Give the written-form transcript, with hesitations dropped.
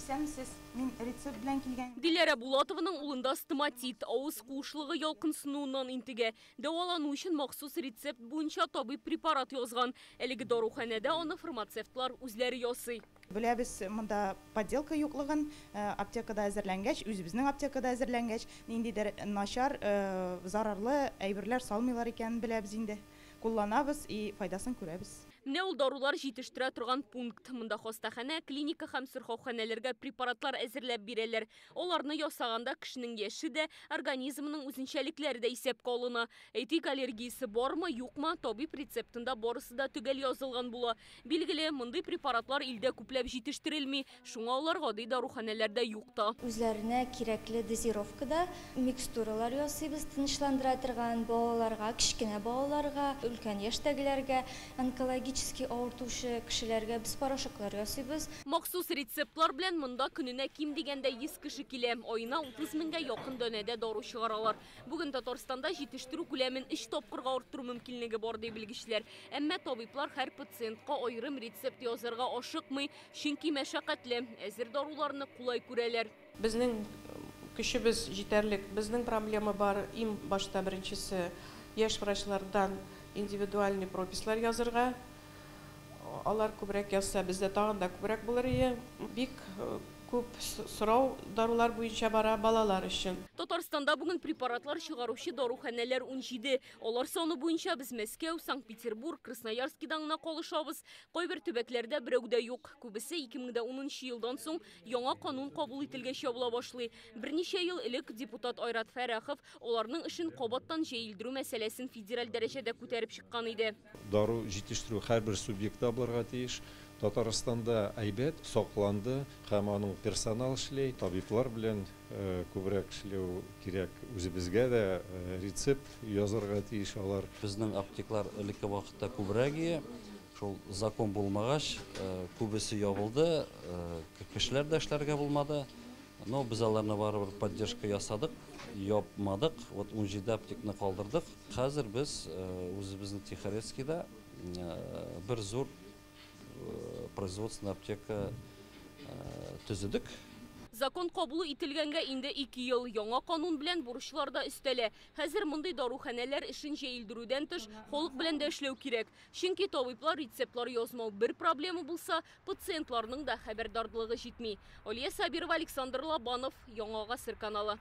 Исәнмесез, мин рецепт белән килгән. Диләрә Булатованың улында стоматит, авыз куышлыгы ялкынсынуыннан интегә. Дәвалану өчен махсус рецепт буенча табиб препарат язган. Әлеге даруханәдә аны фармацевтлар үзләре ясый. Беләбез монда подделка юклыгын, аптекада әзерләнгәч, үзебезнең аптекада әзерләнгәч, ниндидер начар, зарарлы әйберләр салмыйлар икәнен беләбез инде. Кулланабыз и файдасын күрәбез. Менә ул дарулар җитештерә торган пункт. Монда хастаханә, клиника һәм сырхауханәләргә препаратлар әзерләп бирәләр. Аларны ясаганда кешенең яше дә, организмының үзенчәлекләре дә исәпкә алына. Әйтик, аллергиясе бармы, юкмы, табиб рецептында барысы да төгәл язылган була. Билгеле, мондый препаратлар илдә күпләп җитештерелми, шуңа алар гади даруханәләрдә юк та. Үзләренә кирәкле дозировкада микстуралар ясыйбыз, тынычландыра торган балаларга, кечкенә балаларга, өлкән яшьтәгеләргә, онкологический авыртучы кешеләргә без порошоклар ясыйбыз. Махсус рецептлар белән монда көненә ким дигәндә 100 кеше килә. Аена 30 меңгә якын данәдә дару чыгаралар. Бүген Татарстанда җитештерү күләмен өч тапкырга арттыру мөмкинлеге бар, ди белгечләр. Әмма табиблар һәр пациентка аерым рецепт язарга ашыкмый, чөнки мәшәкатьле. Әзер даруларны кулай күрәләр. Безнең көчебез җитәрлек. Безнең проблема бар, иң башта беренчесе яшь врачлардан индивидуальный прописьлар язырга. Алар күбрәк язса, бездә тагын да күбрәк булыр ие. Бик күп сорау дарулар буенча бара балалар өчен. Татарстанда бүген препаратлар чыгаручы даруханәләр 17. Алар саны буенча без Мәскәү, Санкт-Петербург, Красноярскидан гына калышабыз. Кайбер төбәкләрдә берәү дә юк. Күбесе 2010 елдан соң яңа канун кабул ителгәч ябыла башлый. Берничә ел элек депутат Айрат Фәррахов аларның эшен кабаттан җәелдерү мәсьәләсен федераль дәрәҗәдә күтәреп чыккан иде. Дару җитештерү һәрбер субъектта булырга тиеш. Татарстанда әйбәт сакланды һәм аның персонал эшли, табиблар белән күбрәк эшләү кирәк. Үзебезгә дә рецепт язарга тиеш алар. Безнең аптеклар элекке вакытта күбрәк ие. Шул закон булмагач, күбесе ябылды, кешеләр дә эшләргә булмады. Но без аларны барыбер поддержка ясадык, япмадык. Вот 17 аптекны калдырдык. Хәзер без үзебезнең Тихорецкийда бер зур производственная аптека төзедек. Закон кабул ителгәнгә инде 2 ел. Яңа канун белән бурычлар да өстәлә. Хәзер мондый даруханәләр эшен җәелдерүдән тыш, халык белән дә эшләү кирәк. Чөнки табиблар рецептлар язмау бер проблема булса, пациентларның да хәбәрдарлыгы җитми. Алия Сабирова, Александр Лобанов, Яңа Гасыр каналы.